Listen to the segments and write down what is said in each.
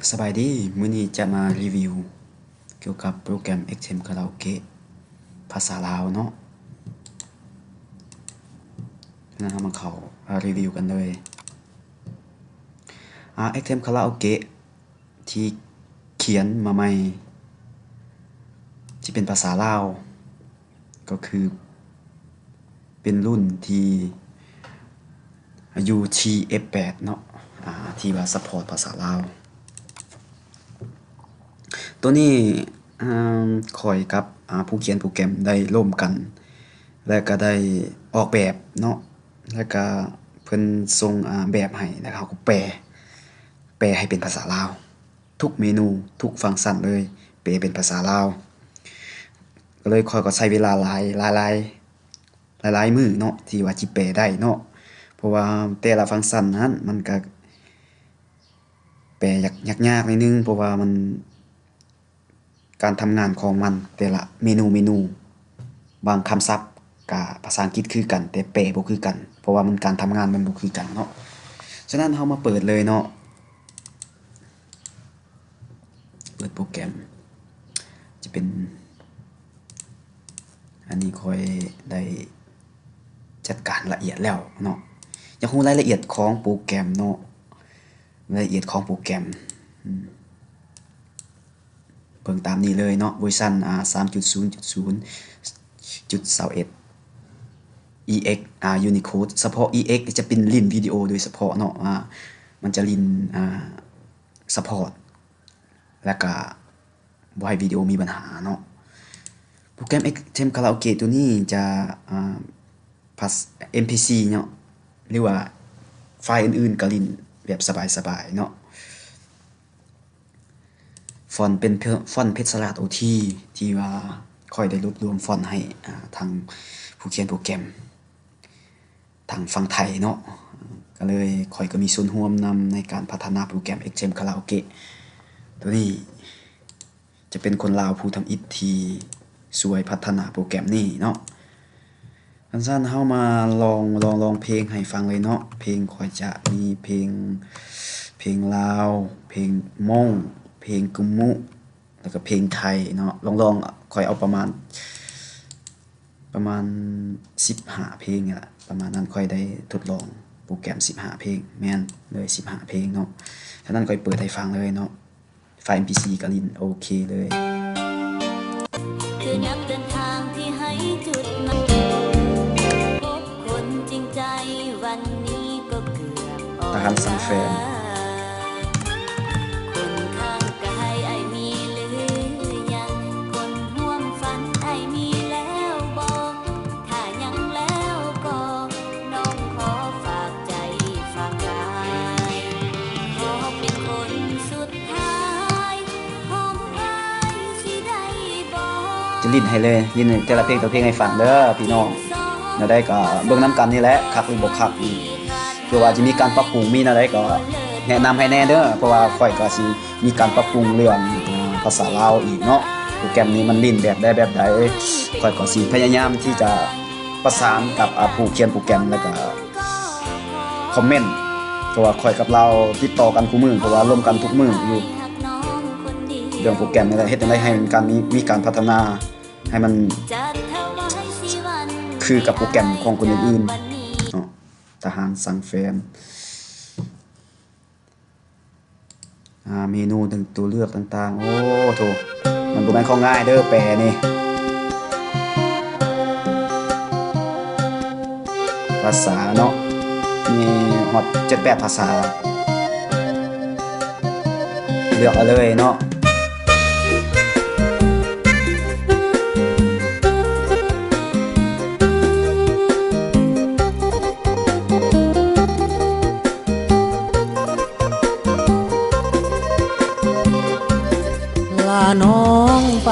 ສະບາຍດີ, ມື້ນີ້ຈະມາຣີວິວກ່ຽວກັບໂປຣແກຣມ ເອັກເອັມ ຄາຣາໂອເກະ ພາສາລາວເນາະ. ນັ້ນເຮົາມາເຂົ້າ ອາ ຣີວິວກັນເລີຍ. ອາ ເອັກເອັມ ຄາຣາໂອເກະ ທີ່ຂຽນມາໃໝ່ ທີ່ເປັນພາສາລາວ ກໍຄືເປັນລຸ້ນທີ່ຢູ່ ທີ ເອັຟ ແປດ ເນາະ ອາ ທີ່ວ່າຊັບພອດພາສາລາວ. ໂຕນີ້ ອາ ຂ້ອຍກັບ ອາ ຜູ້ຂຽນໂປຣແກຣມໄດ້ລົມກັນ ແລະກະໄດ້ອອກແບບເນາະ ແລະກະເພິ່ນສົ່ງ ອາ ແບບໃຫ້ ແລະເຮົາກໍແປ ແປໃຫ້ເປັນພາສາລາວ ທຸກເມນູ ທຸກຟັງຊັນເລີຍ ແປເປັນພາສາລາວ. ກໍເລີຍຂ້ອຍກໍໃຊ້ເວລາຫຼາຍ ຫຼາຍໆ ຫຼາຍໆມື້ເນາະ ທີ່ວ່າຊິແປໄດ້ເນາະ ເພາະວ່າແຕ່ລະຟັງຊັນນັ້ນມັນກະແປຍາກ ຍາກໆໜ້ອຍໜຶ່ງ ເພາະວ່າມັນ ການທຳງານຂອງມັນ ແຕ່ລະເມນູ ເມນູ ບາງຄຳສັບກະພາສາອັງກິດຄືກັນ ແຕ່ແປບໍ່ຄືກັນ ເພາະວ່າມັນ ການທຳງານມັນບໍ່ຄືກັນເນາະ. ສະນັ້ນເຮົາມາເປີດເລີຍເນາະ ເປີດໂປຣແກຣມ ຈະເປັນ ອັນນີ້ຂ້ອຍໄດ້ຈັດການລະອຽດແລ້ວເນາະ. ຢາກຮູ້ລາຍລະອຽດຂອງໂປຣແກຣມເນາະ ລາຍລະອຽດຂອງໂປຣແກຣມ ອືມ ເບິ່ງຕາມນີ້ເລີຍເນາະ ເວີຊັນ ອາ ສາມຈຸດສູນຈຸດສູນຈຸດຊາວເອັດ ອີເອັກ ອາ ຢູນິໂຄດ ສະເພາະ ອີເອັກ ຈະເປັນຫຼິ້ນວິດີໂອໂດຍສະເພາະເນາະ ອາ ມັນຈະຫຼິ້ນ ອາ ສະພອດ ແລ້ວກະບໍ່ໃຫ້ວິດີໂອມີບັນຫາເນາະ. ໂປຣແກຣມ ເອັກເອັມ ຄາຣາໂອເກະ ໂຕນີ້ຈະ ອາ ພາສ ເອັມພີສີ່ ເນາະ ຫຼືວ່າໄຟລ໌ອື່ນໆກະຫຼິ້ນແບບສະບາຍໆເນາະ. ຟອນເປັນ ຟອນເພັດສະຫຼາດໂອທີ ທີ່ວ່າຂ້ອຍໄດ້ລວບລວມຟອນໃຫ້ ອາ ທາງຜູ້ຂຽນໂປຣແກຣມ ທາງຝັ່ງໄທເນາະ ກະເລີຍຂ້ອຍກະມີສ່ວນຮ່ວມນຳໃນການພັດທະນາໂປຣແກຣມ ເອັກເອັມ ຄາຣາໂອເກະ ໂຕນີ້ຈະເປັນຄົນລາວຜູ້ທຳອິດທີ່ຊ່ວຍພັດທະນາໂປຣແກຣມນີ້ເນາະ. ຄັນຊັ້ນເຮົາມາລອງ ລອງ ລອງເພງໃຫ້ຟັງເລີຍເນາະ. ເພງຂ້ອຍຈະມີເພງ ເພງລາວ ເພງມົ້ງ ເພງກຸມຸ ແລ້ວກະເພງໄທເນາະ. ລອງໆ ຂ້ອຍເອົາປະມານ ປະມານສິບຫ້າເພງນີ້ລະ ປະມານນັ້ນ. ຂ້ອຍໄດ້ທົດລອງໂປຣແກຣມສິບຫ້າເພງ ແມ່ນເລີຍ ສິບຫ້າເພງເນາະ. ສະນັ້ນຂ້ອຍເປີດໃຫ້ຟັງເລີຍເນາະ. ໄຟລ໌ ເອັມພີສີ່ ກະຫຼິ້ນໂອເຄເລີຍ. ຄືນັກເດີນທາງທີ່ໃຫ້ຈຸດໝາຍ ພົບຄົນຈິງໃຈ ວັນນີ້ກໍເກືອບອອກ ທະຫານສັງແຟນ ຄົນຂ້າງກາຍອ້າຍມີຫຼືຍັງ ຄົນຮ່ວມຝັນອ້າຍມີແລ້ວບໍ່ ຖ້າຍັງແລ້ວກໍ ນ້ອງຂໍຝາກໃຈຝາກກາຍ ຂໍເປັນຄົນສຸດທ້າຍຂອງອ້າຍຊິໄດ້ບໍ່? ຈະຫຼິ້ນໃຫ້ເລີຍ ຫຼິ້ນແຕ່ລະເພງ ແຕ່ລະເພງໃຫ້ຟັງເດີພີ່ນ້ອງ. ແນວໃດກໍເບິ່ງນຳກັນນີ້ແຫຼະ ຄັກຫຼືບໍ່ຄັກນີ້ ເພື່ອວ່າຈະມີການປັບປຸງ ມີແນວໃດກໍແນະນຳໃຫ້ແດ່ເດີ ເພາະວ່າຂ້ອຍກໍຊິ ມີການປັບປຸງເລື່ອງ ອາ ພາສາລາວອີກເນາະ. ໂປຣແກຣມນີ້ມັນຫຼິ້ນແບບໃດແບບໃດ ຂ້ອຍກໍຊິພະຍາຍາມທີ່ຈະປະສານກັບ ອາ ຜູ້ຂຽນໂປຣແກຣມ ແລ້ວກະຄອມເມັນ ເພາະວ່າຂ້ອຍກັບລາວຕິດຕໍ່ກັນຄູ່ມື້ ເພາະວ່າລົມກັນທຸກມື້ຢູ່. ເລື່ອງໂປຣແກຣມນີ້ແຫຼະ ເຮັດຈັ່ງໃດໃຫ້ມັນການມີ ມີການພັດທະນາໃຫ້ມັນຄືກັບໂປຣແກຣມຂອງຄົນອື່ນໆເນາະ. ທະຫານສັງແຟນ ອາ ເມນູ ຕົວເລືອກຕ່າງໆ ໂອ້ໂຖ ມັນບໍ່ແມ່ນຂອງງ່າຍເດີ ແປນີ້ ພາສາເນາະ ມີຮອດເຈັດແປດພາສາ ເລືອກເອົາເລີຍເນາະ. ລານ້ອງໄປ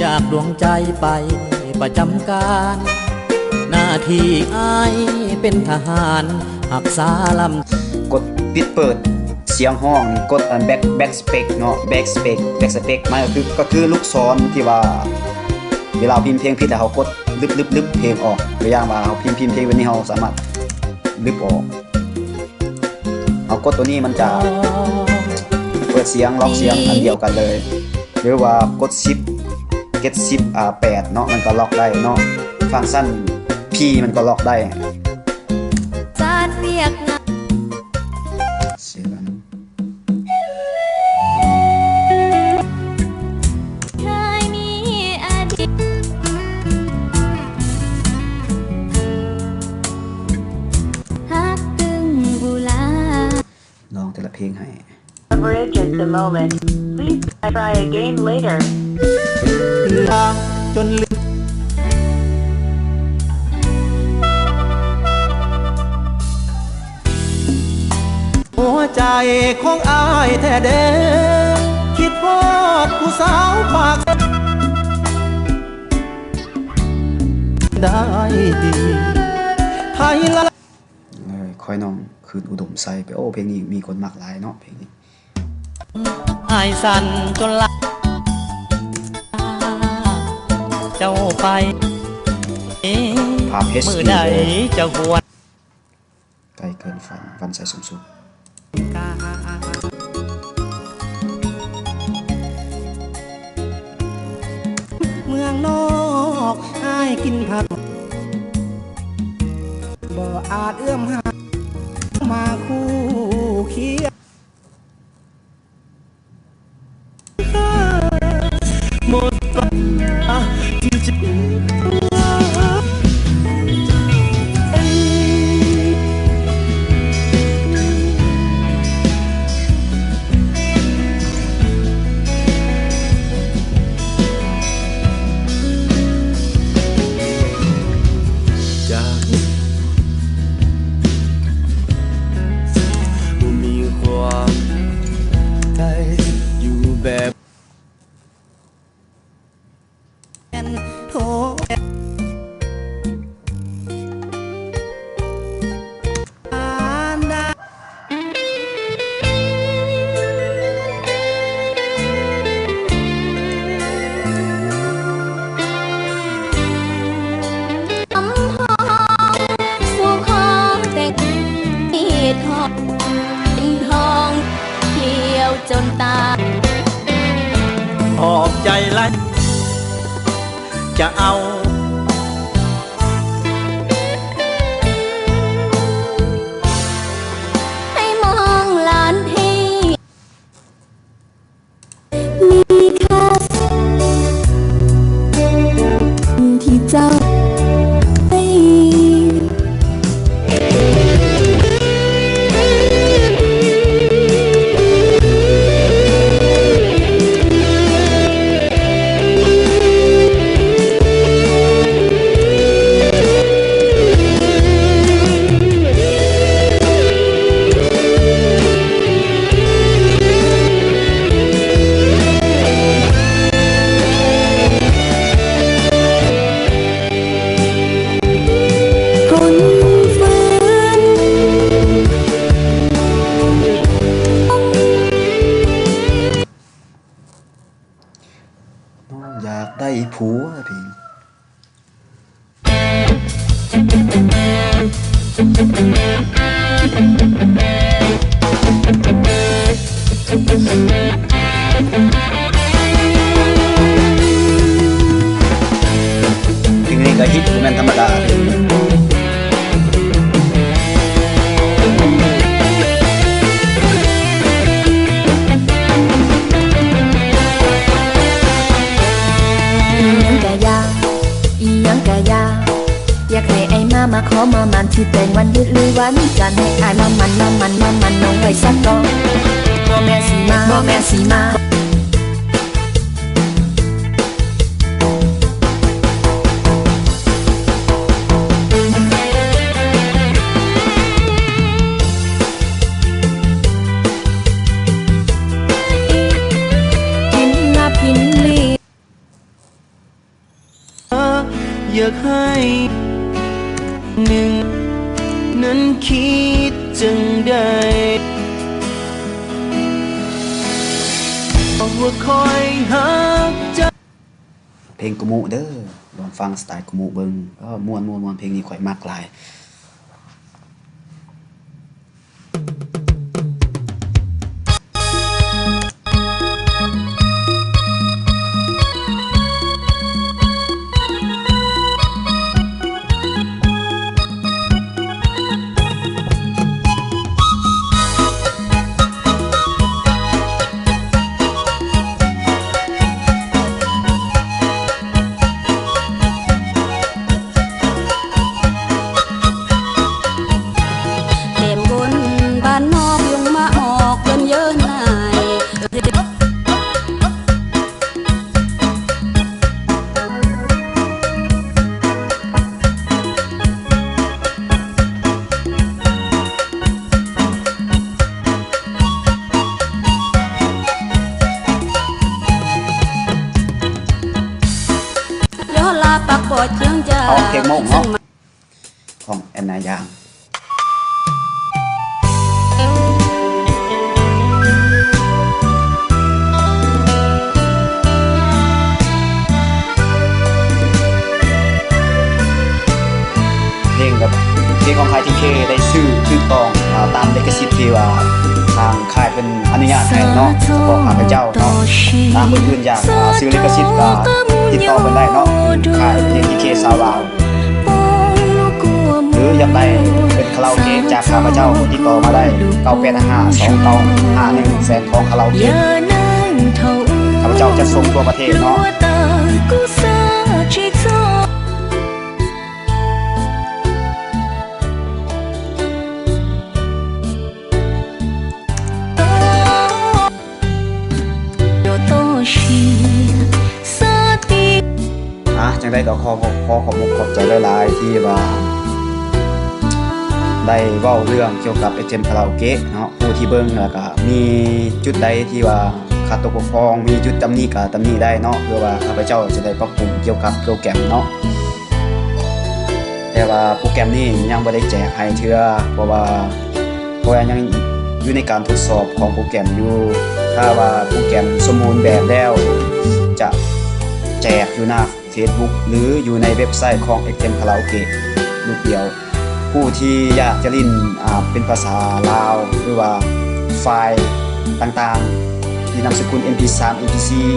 ຈາກດວງໃຈໄປປະຈຳການ ໜ້າທີ່ອ້າຍເປັນທະຫານ ຮັກສາລຳ ກົດປິດເປີດສຽງຮ້ອງ ກົດອັນ back backspace ເນາະ backspace backspace ມັນກໍຄື ກໍຄືລູກສອນທີ່ວ່າ ເວລາເຮົາພິມເພງຜິດແລ້ວ ເຮົາກົດລຶບໆໆເພງອອກ. ຕົວຢ່າງວ່າເຮົາພິມ ພິມເພງແບບນີ້ ເຮົາສາມາດລຶບອອກ. ເຮົາກົດໂຕນີ້ມັນຈະເປີ ສຽງ ລັອກສຽງອັນດຽວກັນເລີຍ ຫຼືວ່າກົດສິບ ເຈັດສິບ ອາ ແປດເນາະ ມັນກໍລັອກໄດ້ເນາະ ຟັງຊັນພີມັນກໍລັອກໄດ້. ສາດວຽກງານ ເຊບອັນ ເຄີຍມີອາດີດ ຮັກຕຶງອຸລາ ລອງແຕ່ລະເພງໃຫ້ Average at the moment. Please try again later. ຈົນລືມ ຫົວໃຈຂອງອ້າຍແທ້ເດ້ ຄິດຮອດຜູ້ສາວປາກໄດ້ ໄທລາ ເອີ ຄ່ອຍນ້ອງຄືນອຸດົມໄຊໄປ. ໂອ້ ເພງນີ້ມີຄົນມັກຫຼາຍເນາະ ເພງນີ້. ອ້າຍສັ່ນຈົນລາເຈົ້າໄປ ພາບເອັດດີເດີ ມື້ໃດເຈົ້າຫວນ ໄກເກີນຝັນ ວັນໄຊສົມສຸກ. ເມືອງນອກອ້າຍກິນຜັກ ບໍ່ອາດເອື້ອມຫາມາຄູ່ຄຽງ. ຈາກນີ້ບໍ່ມີຄວາມໃດຢູ່ແບບ ຂອບໃຈຫຼາຍ ຈະເອົາ ໃຫ້ມອງຫຼານເພ ມີຄ່າທີ່ເຈົ້າໃຫ້. ຄົນຝັນ ນ້ອງຢາກໄດ້ຜົວ ເພງ ເພງນີ້ກໍຮິດບໍ່ແມ່ນທຳມະດາ. ອີ່ຫຍັງກະຢ່າ ອີ່ຫຍັງກະຢ່າ ຢາກໃຫ້ອ້າຍມາ ມາຂໍມາໝານ ຊິແຕ່ງວັນຢຸດຫຼືວັນຈັນ ໃຫ້ອ້າຍມາໝັ້ນ ມາໝັ້ນ ມາໝັ້ນນ້ອງໄວ້ສາກ່ອນ ບໍ່ແມ່ນຊິມາ ບໍ່ແມ່ນຊິມາ. ກິນລາບກິນລີ ຢາກໃຫ້ໜຶ່ງນັ້ນຄິດຈັ່ງໃດ ບອກວ່າຂ້ອຍຮັກເຈົ້າ. ເພງກຸມຸເດີ ລອງຟັງສະໄຕກຸມຸເບິ່ງ. ເອີ ມ່ວນໆໆ ເພງນີ້ຂ້ອຍມັກຫຼາຍ. ເອົາເພງໂມກເນາະ ຂອງແອນນາຢາງ. ເພງກັບ ເພງຂອງ ຄ່າຍ ທີ ເຄ ໄດ້ຊື້ຖືກຕ້ອງ ອາ ຕາມລິຂະສິດທີ່ວ່າທາງ ຄ້າຍເພິ່ນອະນຸຍາດໃຫ້ເນາະ ສະເພາະຂ້າພະເຈົ້າເນາະ. ຖ້າຜູ້ອື່ນຢາກ ອາ ຊື້ລິຂະສິດກໍຕິດຕໍ່ເພິ່ນໄດ້ເນາະ ຄ້າຍເພງ ທີ ເຄ ຊາວລາວ ຫຼືຢາກໄດ້ເປັນຄາຣາໂອເກະຈາກຂ້າພະເຈົ້າ ຕິດຕໍ່ມາໄດ້ ເກົ້າແປດຫ້າ ສອງເກົ້າຫ້າໜຶ່ງ ແສງທອງຄາຣາໂອເກະ. ຂ້າພະເຈົ້າຈັດສົ່ງທົ່ວປະເທດເນາະ. ອາ ຈັ່ງໃດກໍຂໍ ຂໍຂອບອົກຂອບໃຈຫຼາຍໆ ທີ່ວ່າໄດ້ເວົ້າເລື່ອງກ່ຽວກັບ ເອັຟເອັມ ຄາຣາໂອເກະເນາະ. ຜູ້ທີ່ເບິ່ງ ແລ້ວກະມີຈຸດໃດທີ່ວ່າຂາດຕົກບົກຜ່ອງ ມີຈຸດຕຳໜິກະຕຳໜິໄດ້ເນາະ ເພື່ອວ່າຂ້າພະເຈົ້າຈະໄດ້ປັບປຸງກ່ຽວກັບໂປຣແກຣມເນາະ. ແຕ່ວ່າໂປຣແກຣມນີ້ຍັງບໍ່ໄດ້ແຈກໃຫ້ເທື່ອ ເພາະວ່າ ເພາະວ່າຍັງຢູ່ໃນການທົດສອບຂອງໂປຣແກຣມຢູ່. ຖ້າວ່າໂປຣແກຣມສົມບູນແບບແລ້ວ ຈະແຈກຢູ່ໜ້າເຟສບຸກ ຫຼືຢູ່ໃນເວັບໄຊຂອງ ເອັຟເອັມ ຄາຣາໂອເກະ ລູກດຽວ. ຜູ້ທີ່ຢາກຈະຫຼິ້ນ ອາ ເປັນພາສາລາວ ຫຼືວ່າໄຟລ໌ຕ່າງໆ ທີ່ນາມສະກຸນ ເອັມພີສາມ ເອັມພີສີ່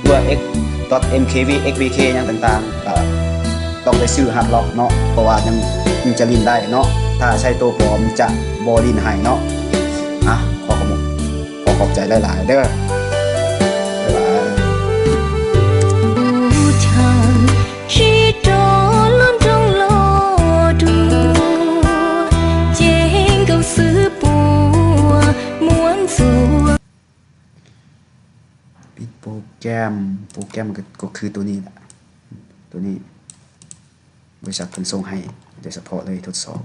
ຫຼືວ່າ ເອັກດອດ ເອັມເຄວີ ເອັກວີເຄ ຫຍັງຕ່າງໆ ກໍຕ້ອງໄດ້ຊື້ຮາດລັອກເນາະ ເພາະວ່າຍັງ ຍັງຈະຫຼິ້ນໄດ້ເນາະ. ຖ້າໃຊ້ໂຕປອມຈະບໍ່ຫຼິ້ນໃຫ້ເນາະ. ອາ ຂໍຂອບ ຂໍຂອບໃຈຫຼາຍໆເດີ ບາຍບາຍ. ປິດໂປຣແກຣມ. ໂປຣແກຣມກໍ ກໍຄືໂຕນີ້ແຫຼະ ໂຕນີ້ ບໍລິສັດເພິ່ນສົ່ງໃຫ້ໂດຍສະເພາະເລີຍ ທົດສອບ.